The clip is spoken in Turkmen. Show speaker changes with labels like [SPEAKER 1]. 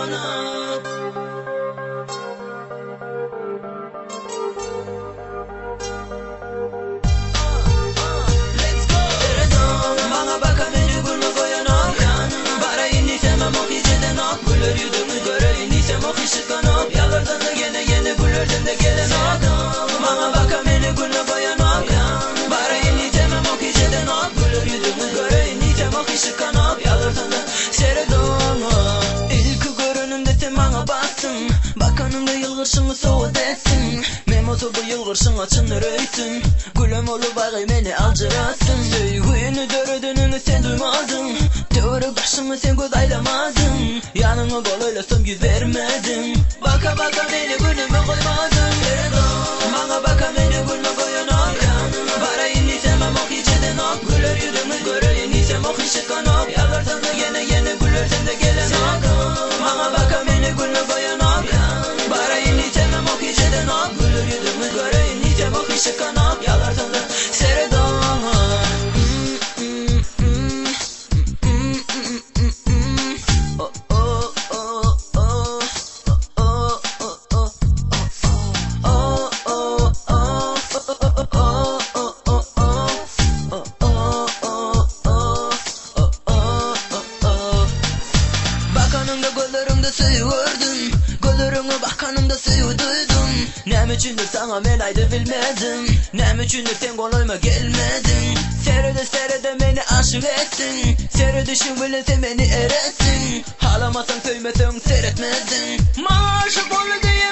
[SPEAKER 1] Seredanok. Maňa baka meni gülme goýanok Baraýyn diýsemem ok hiç edenok Güler ýüzüňi göreýin diýsem ok hiç çykanok Ýalbarsam-da ýene ýene gülersem-de gelenok Maňa baka meni gülme goýanok Baraýyn diýsemem ok hiç edenok Güler ýüzüňi göreýin diýsem ok hiç çykanok Ýalbarsam-da seredanok Ilki görenimde sen maňa bakdyň Bakanymda ýylgyrşyňy sowat etdiň Men bolsa bu ýylgyrşyňa çyn öýtdüm Gülem bolup agy meni aljyratdyň Söýgüni döredeniňi sen duýmadyň Töwerek daşyňa sen göz aýlamadyň Ýanyňa golaýlasam ýüz bermediň Baka baka meni günüme goýmadyň Maňa baka meni gülme goýanok Baraýyn diýsemem ok hiç edenok Güler ýüzüňi göreýin diýsem ok hiç çykanok Ýalbarsam-da ýene ýene gülersem-de gelenok Maňa baka meni gülme goýanok Baraýyn diýsemem ok hiç edenok Güler ýüzüňi göreýin diýsem ok hiç çykanok Ýalbarsam-da seredanok. Bakanymda gözleriňde söýgi gördüm Gözleriňe bakanymda söýgi duýdum Näme üçindir saňa men aýdyp bilmedim Näme üçindir sen golaýyma gelmediň Serede serede meni aşyk etdiň Seredişiň bilen sen meni eretdiň Halamasaň söýmeseň seretmezdiň Maňa aşyk boldy diýip.